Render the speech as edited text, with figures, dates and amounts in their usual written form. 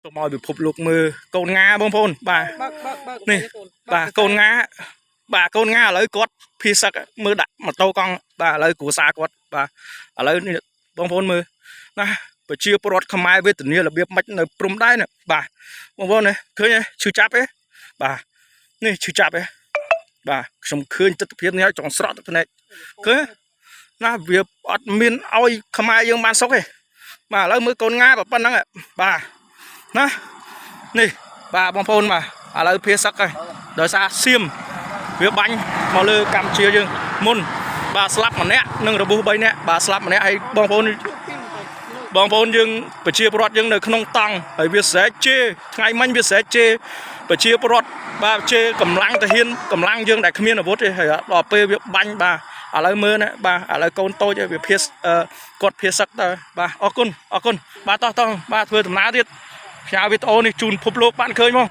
សូមឲ្យពិភពលោកមើលកូនងាបងប្អូនបាទ បើកបើកបើក នេះ បាទកូនងាបាទកូនងាឥឡូវគាត់ភៀសសឹកមើលដាក់ម៉ូតូកង់បាទឥឡូវគ្រួសារគាត់បាទឥឡូវនេះបងប្អូនមើលណាប្រជាពលរដ្ឋខ្មែរវេទនារបៀបម៉េចនៅព្រំដែននេះបាទបងប្អូននេះឃើញទេឈឺចាប់ទេបាទនេះឈឺចាប់ទេបាទខ្ញុំឃើញទស្សនភាពនេះហើយចង់ស្រក់ទឹកភ្នែកឃើញទេណាវាអត់មានឲ្យខ្មែរយើងបានសុខទេបាទឥឡូវមើលកូនងាប៉ុណ្ណឹងបាទណានេះបាទបងប្អូនបាទឥឡូវភៀសសឹកហើយ ដោយសារសៀមវាបាញ់មកលើកម្ពុជាយើងមុនបាទស្លាប់ម្នាក់និងរបួស3នាក់បាទស្លាប់ម្នាក់ហើយបងប្អូនបងប្អូនយើងប្រជាពលរដ្ឋយើងនៅក្នុងតង់ហើយវាស្រែកជេរថ្ងៃមិញវាស្រែកជេរប្រជាពលរដ្ឋបាទជេរកម្លាំងទាហានកម្លាំងយើងដែលគ្មានអាវុធទេហើយដល់ពេលវាបាញ់បាទឥឡូវមើលណាបាទឥឡូវកូនតូចហើយវាភៀសអឺគាត់ភៀសសឹកទៅបាទអរគុណអរគុណបាទតោះតោះបាទធ្វើដំណើរទៀតផ្ញើវីដេអូនេះជូនពិភពលោកបានឃើញមក។